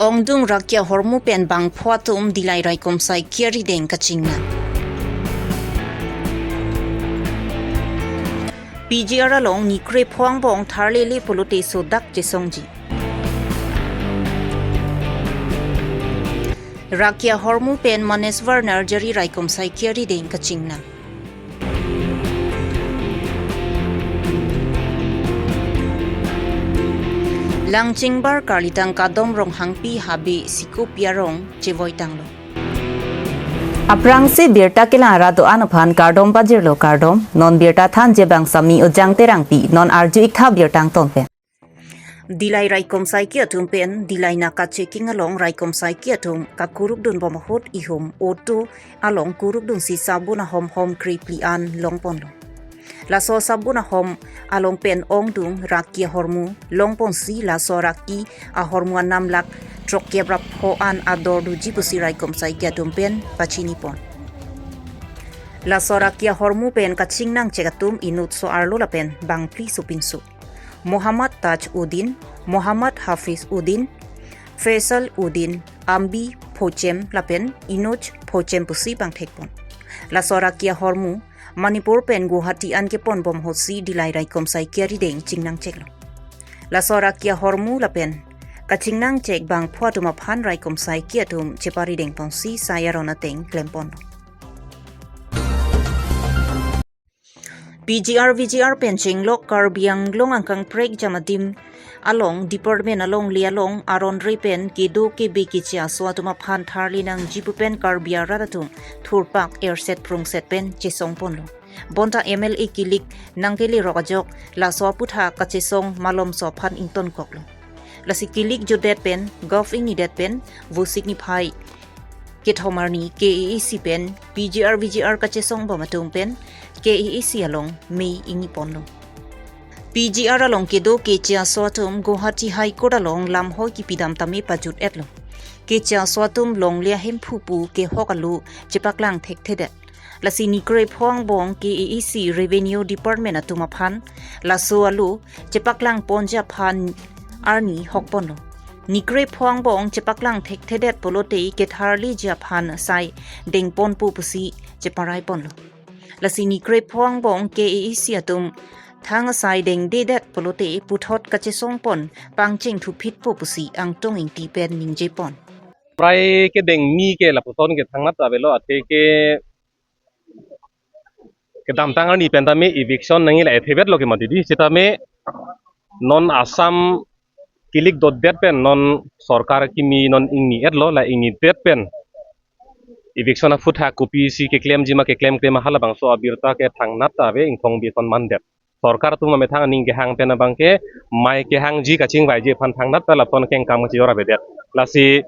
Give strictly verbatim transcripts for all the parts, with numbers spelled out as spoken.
Ongdung Rakia ahormu pen bangpho atum Dillai raikom saikia arideng kachingnang. P G R along nikre pho angbong tharlele pulote sodak chesongji. Rakia ahormu pen Maneswar Narjari raikom saikia arideng kachingnang. Langchingbar Karlitang Kadom Ronghangpi Habe Sikup Yarong chevoitanglo. Aphrangsi birta kelang arat do-an aphan kardom pajirlo, kardom. Non birta thanji abang Sami Ojang Terangpi, non arju-ik tha birta angton pen. Dillai raikom saikia atum pen Dillai Naka checking along raikom saikia atum kakurukdun bom ahut ihum auto along kurukdunsi sabun ahom hom krephli an longponlo. Laso sabun ahom along pen ongdung Rakia ahormu longponsi laso Rakia ahormu anam lak throk kep ra pho an ador doji pusi raikom saikia atum pen pachinipon. Laso Rakia ahormu pen kachingnangchek atum inut so-arlo lapen bangphli so pinso. Mohammad Taj Uddin, Mohammad Hafiz Uddin, Faisal Uddin, Ambi Phochem lapen Inoj Phochem pusi bang thekpon. Laso Rakia ahormu Manipur pen Guwahati an kepon bom ahutsi Dillai raikom saikia arideng chingnangcheklo. Laso Rakia ahormu lapen kachingnangchek bangpho atum aphan raikom saikia atum cheparidengponsi sai aron ateng klemponlo. P G R V G R pen chenglok Karbi Anglong angkang prekjam adim along department alongle along aron re pen kedo kebe keche aso atum aphan tharli nangji pu pen Karbi arat atum thurpak erset prungset pen chesongponlo. Bonta M L A kilik nangkele rok ajok laso aputhak kachesong malomso aphan ingtonkoklo. Lasi kilik jutdet pen Gov ingnidet pen Vosik niphai kethom arni K A A C pen P G R V G R kachesong bom atum pen K A A C along mei ingniponlo. P G R along kedo keche aso atum Guwahati High Court along lamhoi kipidam tame pajut-etlo. Keche aso atum longle ahemphu pu kehok alu chepaklang thekthedet. Lasi nikre pho angbong K A A C Revenue Department atum aphan laso alu chepaklangponji aphan arni hokponlo. Nikre pho angbong chepaklang thekthedet pulote ketharliji aphan sai dengponpo pusi cheparaiponlo. Lasi nikre pho angbong K A A C atum thang asai dengdedet pulote puthot kachesongpon pangcheng thuphitpo pusi Angtong Ingti pen ningjepon. Prai kedengni ke lapuson ke thangnat avelo, athe ke kedamtang arni pen tame eviction nangji la ethe-etlo ke mati di, sitame non Assam kilik dotdet pen non sorkar kimi non ingni-etlo, la ingnidet pen eviction aphuthak kopisi keklemji ma keklemkle ma halabangso abirta ke thangnat ave, ingthong bison mandet. Sorkar atum amethang aning kehang pen abangke mei kehangji kachingvaiji aphan thangnat ta lapuson kengkam kachijor avedet. Lasi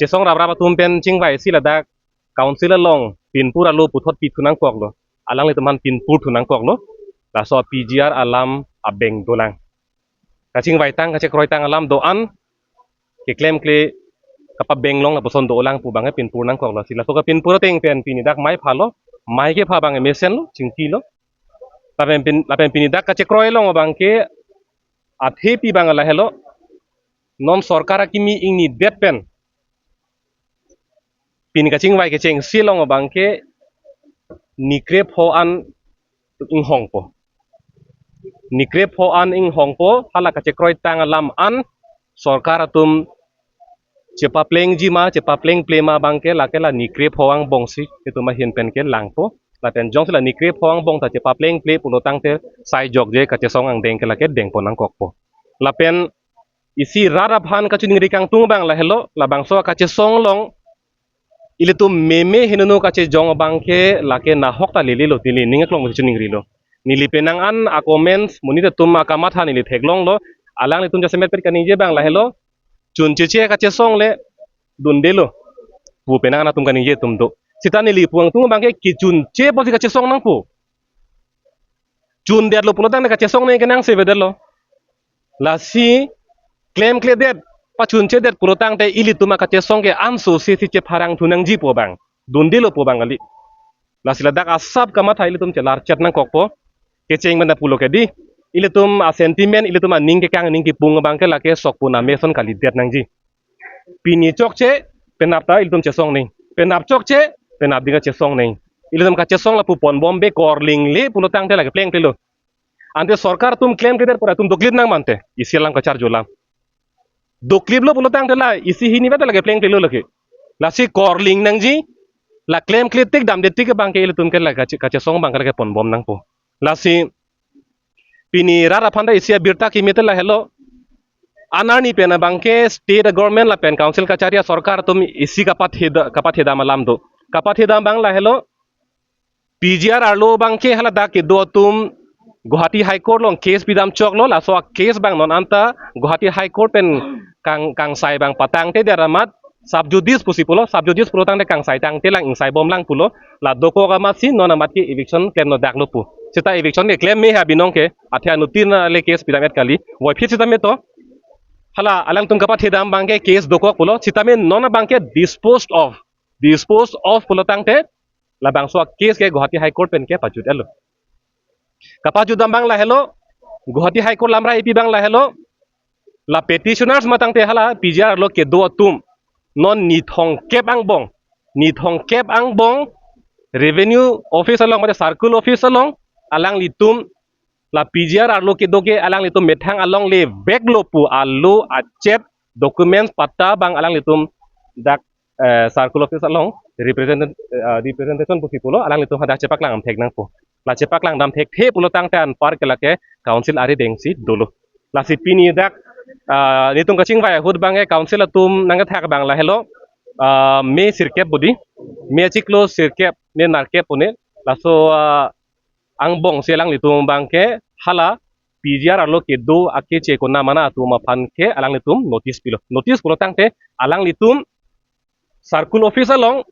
chesong raprap atum pen chingvaisi ladak council along pinpur alu puthot pithu nangkoklo. Alanglitum aphan pinpur thu nangkoklo. Laso P G R alam abeng dolang. Kachingvaitang kachekroitang alam do-an keklemkle kapabenglong lapuson dolang pu abangke pinpur nangkoklo. Si laso kapinpur ateng pen pini dak mei phalo, mei kepha abang mesenlo, chingkilo. Lapen pin, lapen pini dak kachekroi along abangke athepi abang lahelo. Non sorkar akimi ingnidet pen pini kachingvai kechengsi along abangke nikre pho an inghongpo. Nikre pho an inghongpo, hala kachekroitang alam an sorkar atum chepaplengji ma, chepaplengple ma abangke lake la nikre pho angbongsi itum ahin pen ke langpo. Lapen jongsi la nikre pho angbong ta chepaplengple pulo tangte sai jokje kachesong angdeng ke lake dengpon nangkokpo. Lapen isi rat aphan kachiningri kangtung abang lahelo, labangso kachesong along ilitum meme henono kachejong abangke lake nahok ta lelelo, neli ning aklong chiningrilo. Neli penang an a-comments monit atum akamatha neli theklonglo, alanglitum jasemet pet kaningje abang lahelo, chuncheche kachesong le dundelo pu penang an atum kaningje atum do. Sita neli pu kangtung abangke kechunche pusi kachesong nangpo. Chundetlo pulo tangte kachesong nangji kenangsot avedetlo. Lasi klemkledet, pachunchedet pulo tangte ilitum akachesong ke anso sesi chepharang thu nangji pu abang, dundelo pu abang kali. Lasi ladak asap kamatha ilitum chelarchet nangkokpo. Kecheng pen ta pulo ke di, ilitum a-sentiment, ilitum aning kekang aning kipung abangke lake sokpun amesen kalidet nangji. Pini chokche, penap ta ilitum chesong nang. Penap chokche, penap ding kachesong nang. Ilitum kachesong lapu ponbom be korlingle pulo tangte lake plengple lo. Ante sorkar atum klemkledet pura atum doklip nang mante. Isi alam kacharjulam. Dokliplo pulo tangte la isi hini bata lake plengple lo lake. Lasi korling nangji, la klemkle tik damde tik abangke ilitum ke la kache-, kachesong abangke lake ponbom nangpo. Lasi pini rat aphan ta isi abirta kimi te lahelo. Anarni pen abangke state government lapen council kachari asorkar atum isi kapatheda, kapathedam alam do. Kapathedam abang lahelo. P G R arlo abangke haladak kedo atum Guwahati High Court along case pidam choklo, laso a case abang non anta Guwahati High Court pen kang, kangsai abang patangtedet amat sub judice pusi pulo, sub judice pulo tangte kangsai tangtelang ingsaibomlang pulo, la dokok amatsi non amat ke eviction klemnodaklo pu. Seta eviction keklem me ha binong ke, athe anuttin le case pidam-et kali, voiphit seta me to. Hala alangtum kapathedam abangke case dokok pulo, seta me non abangke disposed of, disposed of pulo tangte, labangso a case ke Guwahati High Court pen ke pajut-etlo. Kapajutdam abang lahelo, Guwahati High Court lamra ipi abang lahelo, la petitioners matangte hala P G R arlo kedo atum non ni thomkep angbong, ni thomkep angbong revenue office along mate circle office along alanglitum la P G R arlo kedo ke alanglitum methang alongle veklo pu alo achep documents patta abang alanglitum dak, eh, circle office along represent-, eh, representation pusi pulo alanglitum hadak chepaklangdam thek nangpo. La chepaklangdam thekthe pulo tangte anpar ke lake council arideng si dolo. Lasi pini dak, ah, nelitum kachingvai ahut abangke council atum nangkethak abang lahelo, ah, me sirkep budi, me chiklo sirkep ne nerkep pune, laso, ah, angbong si alanglitum abangke hala P G R arlo kedo akeche konamana atum aphan ke alanglitum notice pilo. Notice pulo tangte alanglitum circle office along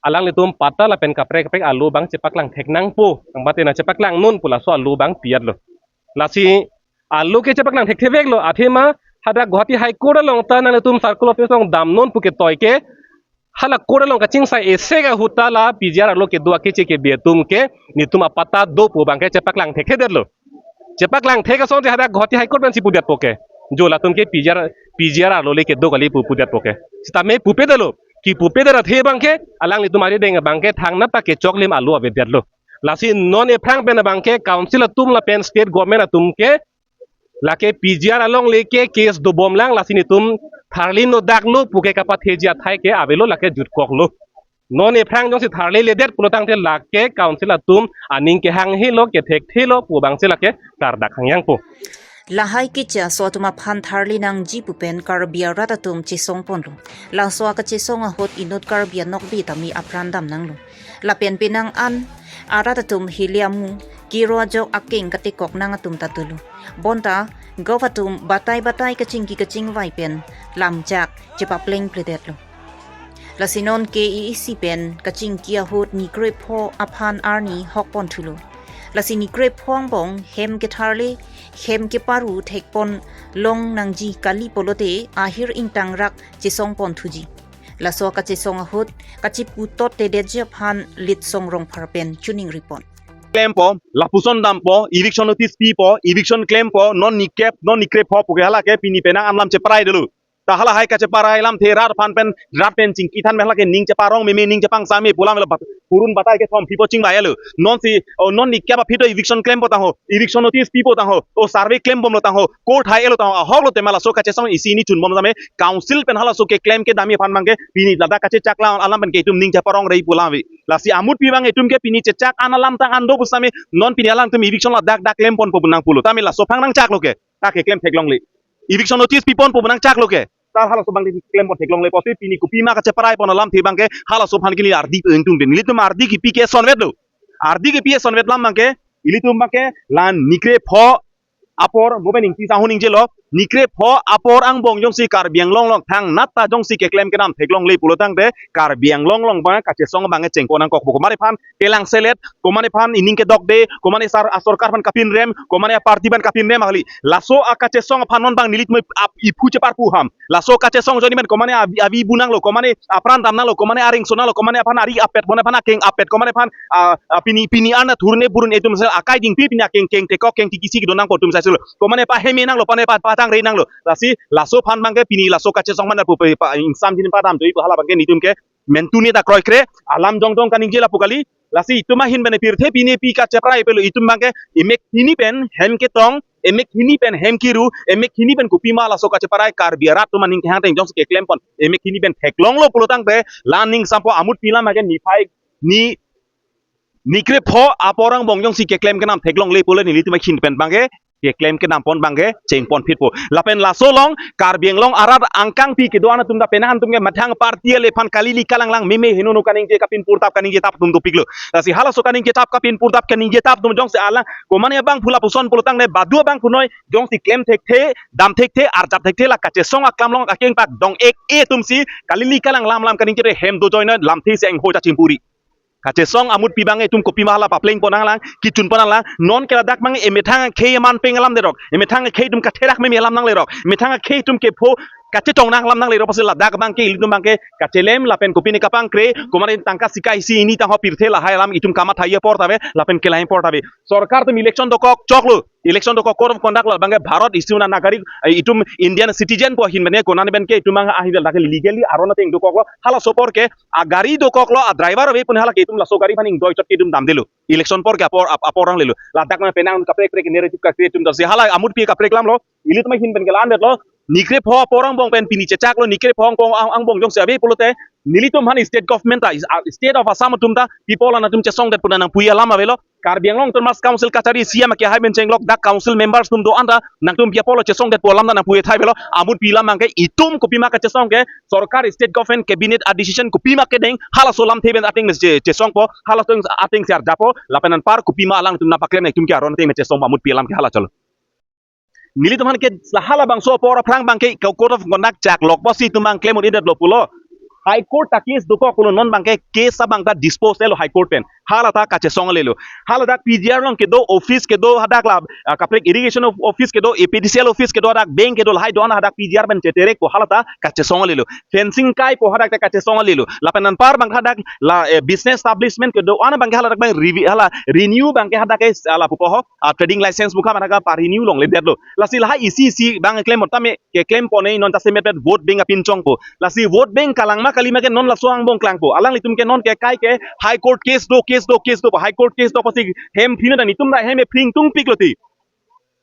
alanglitum patta lapen kaprek kaprek alo abang chepaklang thek nangpo. Angbate nangchepaklang non pu laso alo abang pi-etlo. Lasi alo ke chepaklang thekthe veklo, athema hadak Guwahati High Court along ta nanglitum circle office along dam non pu ketoi ke hala court along kachingsai esek ahut ta la P G R arlo kedo akeche kebi atum ke nelitum apatta do pu abangke chepaklang thekthedetlo. Chepaklang thek asonte hadak Guwahati High Court pensi pudetpo ke, jo latum ke P G R, P G R arlo le kedo kali pu pudetpo ke. Seta me pupedetlo. Kipupedet athe abangke alanglitum arideng abangke thangnat ta kechoklim alo avedetlo. Lasi non ephrang pen abangke council atum lapen state government atum ke lake P G R alongle ke case dobomlang, lasi nelitum tharlinodaklo pu ke kapatheji athai ke avelo, lake jutkoklo. Non ephrang jongsi tharliledet pulo tangte lake council atum aning kehanghelo, kethekthelo pu abangsi lake kardak hangyangpo. Lahai keche aso atum aphan tharli nangji pu pen Karbi arat atum chesongponlo. Laso akachesong ahut inut Karbi anokbe tame apran dam nanglo. Lapen penang an arat atum hili amu kiro ajok akeng katekok nang atum ta dolo. Bonta gov atum batai batai kachingki kachingvai pen lamjak chepaplengpledetlo. Lasi non K A A C pen kachingki ahut ni krepho aphan arni hokponthulo. Lasi ni krepho angbong hem ketharle, hem keparu thekponlong nangji kali pulote ahir ingtangrak chesongponthuji. Laso kachesong ahut kachiputottedetji aphan Litsong Rongphar pen choningri pon. Klempo, lapuson dampo, eviction notice pipo, eviction klempo, non ni kep, non ni krepho pu ke hala ke pini penang an lam cheparai dolo. Ta hala hai kacheparai lamthe rat aphan pen, rat pen chingki than me hala ke ning cheparong meme, ning chepangsam me pu lam lo bat-, purun batai kethom pipo chingvailo. Nonsi, o non ni kep aphi to eviction klempo tangho, eviction notice pipo tangho, o survey klembomlo tangho, court hai-etlo tangho, ahoklo tema laso kachesong isi hini chunbom tame, council pen halaso keklem kedamji aphan abangke pini ladak kachechak la alam pen ke itum ning cheparong rei pu lam ave. Lasi amut pi abang itum ke pini chechak an alam tang an do pusitame non pini alangtum eviction ladak dak klemponpo pu nangpulo. Tame laso aphan nangchaklo ke, ta keklem theklongle. Eviction notice piponpo pu nangchaklo ke, ta halaso abang klempon theklongle pusi pini kopima kacheparai pon alamthe abangke halaso aphan ke neli ardi ingtungte. Nelitum ardi kipi ke esonvetlo. Ardi kipi esonvet lam abangke, ilitum abangke la ni krepho apor, mo pen ingti sahun ingjelo, ni krepho apor angbong jongsi Karbi Anglong along thangnat ta jongsi keklem kedam theklongle pulo tangte Karbi Anglong along abang kachesong abang chengpo nangkokpo. Komat aphan kelangselet, komat aphan ining kedokde, komat asar asorkar aphan kapinrem, komat aparty aphan kapinrem kali. Laso akachesong aphan non abang nelitum ap iphu cheparpu ham. Laso kachesong ajoine pen komat avi, avi bu nanglo, komat apran dam nanglo, komat areng so nanglo, komat aphan ari apet, komat aphan akeng apet, komat aphan, ah, ah, pini, pini arna thurne burun itum sel akai dingpi pini akeng keng tekok keng tikisi kedo nangpo itum sel. Komat aphan heme nanglo, komat aphan pa tangre nanglo. Lasi laso aphan abangke pini laso kachesong man pu pa ingsam jin padam doi pu hala abangke nelitum ke mentuni ta kroikre alam jongjong kaningje lapu kali. Lasi itum ahin bene pirthe pini pi kacheprai pulo itum abangke emek hini pen hem ketong, emek hini pen hem kiru, emek hini pen kopima laso kacheprai Karbi arat atum aning kehang teng jongsi keklempon emek hini pen theklonglo pulotangte la ning sampo amut pi alam abangke niphai ni nikrepho apor angbong jongsi keklem kenam theklongle pulo nelitum ahin pen abangke keklem kenampon abangke chengponphitpo. Lapen laso along Karbi Anglong arat angkangpi kedo-an atum ta penang atum ke mathang party ale aphan kalili kalanglang meme henono kaningje kapin purtap kaningje tap atum dopiklo. Lasi halaso kaningje tap kapin purtap kaningje tap atum jongsi alang komane abang phula puson pulotangte badu abang phunoi jongsi klem thekthe, dam thekthe, arjap thekthe la kachesong aklam along akeng pak dong ek-e atumsi kalili kalanglam lam kaningje re hem dojoinoi lamthe se engho chachim puri. Kachesong amut pi abang itum kopima hala paplengpon nanglang, kechunpon nanglang, non ke ladak abang emethang akhei aman peng alam derok, emethang akhei itum katherak meme alam nanglerok, emethang akhei itum kepho kachetong nang alam nanglerok, pusi ladak abangke ilitum abangke kachelem lapen kopine kapangkre, komane tangka sika isi hini tangho pirthe lahai alam itum kamatha apor ta ave, lapen kelai apor ta ave. Sorkar atum election dokok choklo, election dokok code of conduct lo, abangke Bharat isi una nagarik, eh, itum Indian citizen pu ahin bene konane pen ke itum abang ahin ladak legally aron ateng dokoklo, halaso apor ke agari dokoklo, adriver ave pun hala ke itum laso gari aphan ingdoi chot ke itum damdelo. Election apor ke apor ap- apor nanglelo. Ladak ma penang kaprek prek narrative kakre itum dasi hala amut pi kaprek lamlo. Ilitum ahin pen ke la-an detlo. Nikrepho apor angbong pen pini chechaklo, nikrepho angbong ang- angbong jongsi ave pulote nelitum aphan state government ta is- ah, state of Assam atum ta people an atum chesongdet pu nangpui alam avelo. Karbi Anglong Autonomous Council kachari C M kehai pen chenglok dak council members atum do-an ta nangtum pi apotlo chesongdet pu alam ta nangpui thai avelo. Amut pi alam abangke itum kopima kachesong ke sorkar state government cabinet a decision kopima kedeng halaso alamthe pen ateng che- chesongpo, halaso ateng si arjappo, lapen anpar kopima alangtum nangpaklem nang itum ke aron ateng chesongpo amut pi alam ke hala cholo. Nelitum aphan ke hala bangso apor aphrang abangke code of conduct chaklok pusi itum abang klem un-edetlo pulo. High Court ta case dokok pulo non abangke case abang ta dispose lo High Court pen. Hala ta kachesong lelo. Hala dak P G R along kedo office kedo hadak la ah, kaprek irrigation of- office kedo A P D C L office kedo hadak bank kedo lahai do-an hadak P G R pen cheterekpo hala ta kachesong lelo. Fencing kaipo hadak ta kachesong lelo. Lapen anpar abang hadak la eh, business establishment kedo-an abangke hala dak abang revi- hala renew abangke hadak ke hala pupo ho ah, trading license bukha mana ka pa renew longledetlo. Lasi lahai isi isi abang klem tame keklem pon-e non ta semet bet vote bank apin chongpo. Lasi vote bank kalang ma kali ma ke non laso angbong klangpo. Alanglitum ke non ke kai ke High Court case do case do case do High Court case do pusi hem phina dan itum da hem ephring tungpiklo ti.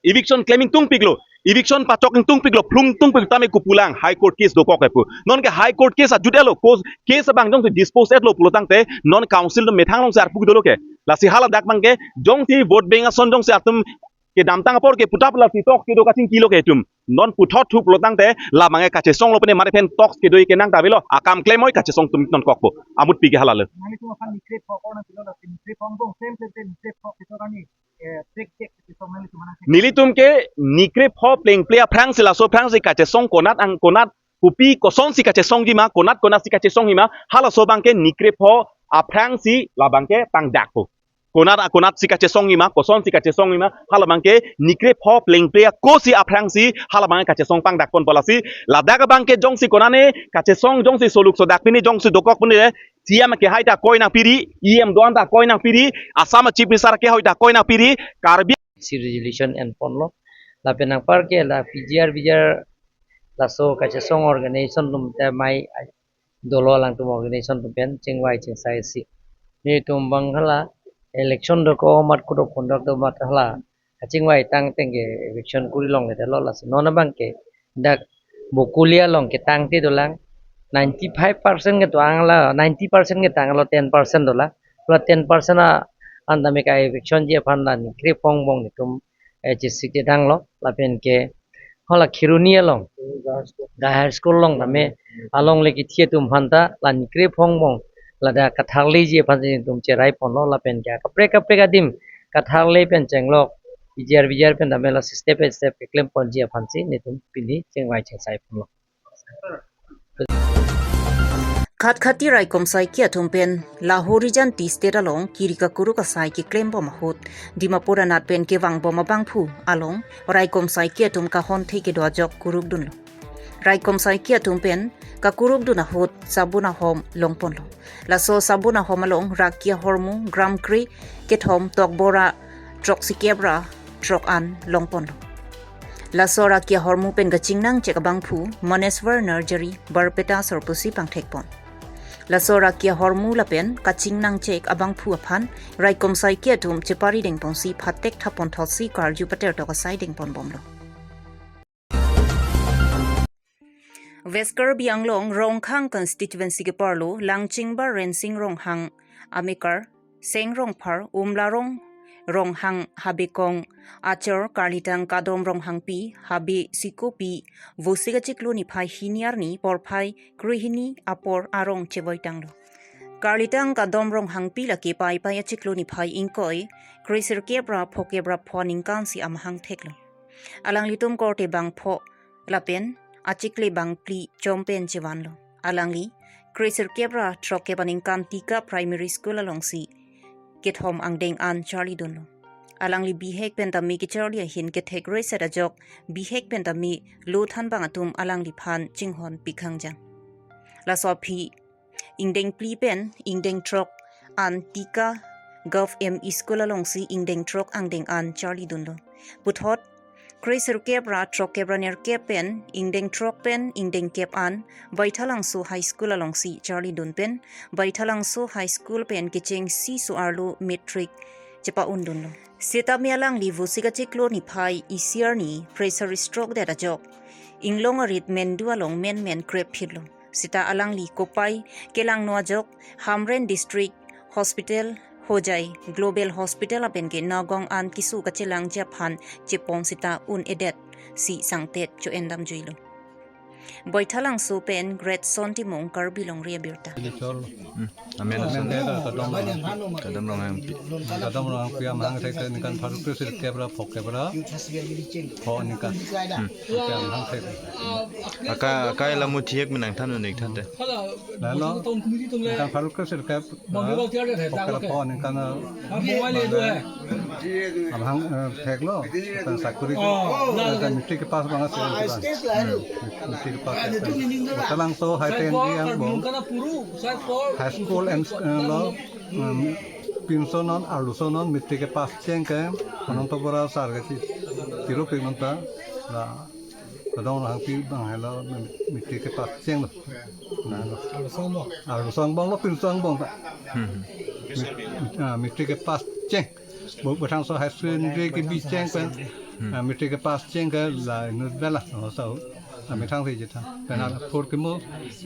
Eviction claiming tungpiklo. Eviction pachok tungpiklo, phlung tungpik tame kopulang High Court case dokok epu. Non ke High Court case ajut elo, case, case abang jongsi dispose etlo pulotangte non council do methang alongsi arpu dolo ke. Lasi hala dak abangke jongsi vote bank ason jongsi atum kedamtang apor ke putap lasi tok kedo kachingkilo ke itum. Non puthot thu pulotangte la abangke kachesonglo pene mare pen tok kedo kenang ta avelo. Akam klem oi kachesong atum non kokpo. Amut pi ke hala lo. Nelitum aphan nikrepho apor nangpilo lasi nikrepho angbong klem klem klem nikrepho kedo kani. Eh, cek cek kachesong nelitum aphan. Nelitum ke nikrepho plengple aphrangsi laso aphrangsi kachesong konat ang konat kopi kosonsi kachesongji ma, konat konatsi kachesongji ma, halaso abangke nikrepho aphrangsi la abangke pangdakpo. Konat a konatsi kachesongji ma, kosonsi kachesongji ma, hala abangke nikrepho plengple akosi aphrangsi hala abangke kachesong pangdakponpo lasi. Ladak abangke jongsi konane kachesong jongsi soluk sodak pini jongsi dokok pini le C M kehai ta koi nangpiri, E M do-an ta koi nangpiri, Assam Chief Minister kehai ta koi nangpiri, Karbi si resolution enponlo. Lapen anpar ke la P G R V G R laso kachesong organization atum te mai dolo alangtum organization atum pen chingvai chingsai si. Nelitum abang hala election dokok amat code of conduct do amat hala kachingvai tang teng ke eviction kuri longledetlo lasi non abangke dak Bokolia along ketangte dolang ninety-five percent ketang la ninety percent ketang lo ten percent dolang. Pula ten percent a anta me ka eviction ji aphan la nikrepho angbong nelitum eh, chesik te danglo lapen ke hala Kheroni along Gahar School along tame along le kithi atum aphan ta la nikrepho angbong ladak katharleji aphan si nelitum cherai ponlo lapen ke kaprek kaprek adim katharle pen chenglok P G R V G R pen tame la step by step keklem ponji aphan si nelitum pini chingvai chingsai ponlo. Khatkhati raikom saiki atum pen la Horijan Tea Estate along kiri kakuruk asai keklem bom ahut Dimapur anat pen kevang bom abangphu along raikom saiki atum kahon the kedo ajok kuruk dunlo. Raikom saiki atum pen kakuruk dun ahut sabun ahom longponlo. Laso sabun ahom along raki ahormu gram kre kethom tokbor ra throksi kep ra throk an longponlo. Laso raki ahormu pen kachingnangchek abangphu Maneswar Nursery Barpeta Sorpusi pangthekpon. Laso raki ahormu lapen kachingnangchek abangphu aphan raikom saike atum chepari dengponsi phatek thapon thotsi karju pater tok asai dengponbomlo. West Karbi Anglong Rongkhang constituency keparlo Langchingbar Rensing Ronghang amekar Seng Rongphar, Umlarong Ronghang, Habekong Achor, Karlitang Kadom Ronghangpi, Habe Sikopi, Vosik achiklo niphai hini arni porphai krehini apor arong chevoitanglo. Karlitang Kadom Ronghangpi lake Paipai achiklo niphai ingkoi kresirkep ra phokep ra pho aningkansi amahang theklo. Alanglitum korte bangpho lapen achikle bangphli chompen chevanlo. Alangli kresirkep ra throkkep aningkan Tika Primary School alongsi kethom angdeng an charlidunlo. Alangli bihek pen tame kecharli ahin kethek reset ajok bihek pen tame lo thanbang atum alangliphan chinghon pikhang jang. Laso aphi ingdeng phli pen ingdeng throk an Tika Gov M E School alongsi ingdeng throk angdeng an charlidunlo. Puthot kresirkep ra throkkep ra nerkep pen ingdeng throk pen ingdeng kep an Baithalangso High School alongsi charlidun pen Baithalangso High School pen kechengsi so-arlo matric chepa-undunlo. Sitame alangli Vosik achiklo niphai isi arni pressure stroke det ajok inglong arit mendu along menmen krepphitlo. Sita alangli kopai kelangno ajok Hamren District Hospital Hojai Global Hospital lapen ke Nagaon an keso kachelangji aphan chepon sita un-edetsi sangtet cho-endamjuilo. Baithalangso pen Great Son Timung, Karbi Longri Abirta. Chol. Hmm. Amen. Amen. Kadom Ronghangpi. Kadom Ronghangpi amahang thek ningkan pharo kresirkep ra phokep ra pho ningkan. Hmm. Ake amahang thek. Aka, aka ila muthihek menang than unik than te. Lalo ningkan pharo kresirkep ra phokep ra pho ningkan, eh, amahang, eh, theklo, tang sakuri ko, tang matric kepass bang ase, tang matric kepass. Baithalangso hai pen di angbong high school and, eh, lo, um, pinso non, arloso non matric kepass cheng ke, Ananta Bora sar ke chi, tiro pe manta, la, Kadom Ronghangpi bang helo matric kepass chenglo. Na lo. Arloso angbong lo, pinso angbong ta. Hmm. Mit-, ah, matric kepass cheng. Bo, bo thangso high school ni kebi cheng pen. Hmm. Ah, matric kepass cheng ke la inut bela. Oh, so, ah, methang si je thang. Pen, hmm, apor kemo,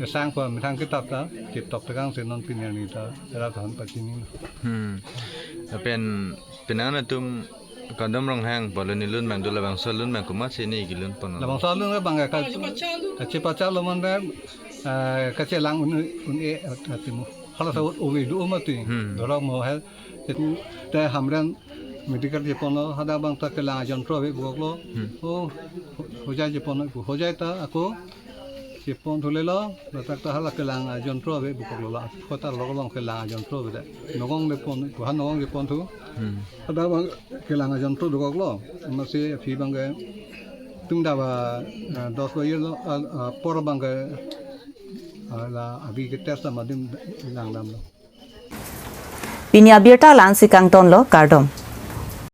sang pa methang kitap ta, tip top tekang si non pini arni ta, era than pachini. Hmm. Pen, penang atum Kadom Ronghang pulo, ne lun bang do, labangso lun bang komatsi ne kelun pon? Labangso lun ke bang ka, kachepacharlo mane, eh, kachelang un, un-e atimu. Hala sa ove do mati. Hmm. Dorok mo hai, itu te Hamren medical cheponlo, hadak bang ta kelang ajontro ave bukoklo. Hmm. Oh, Hojai cheponlo, Hojai ta ako chepon thulelo, ladak ta hala kelang ajontro ave bukoklo la. Kota lok long kelang ajontro ave de. Nagaon le pon, ha Nagaon le pon thu. Hmm. Hadak bang kelang ajontro dokoklo. Amatsi aphi bang ke tung da ba, eh, dos baje lo, ah, ah, apor bang ke, ah, la abhi ke test ma adim langdamlo. Pini abirta la-ansi kangtonlo, kardom.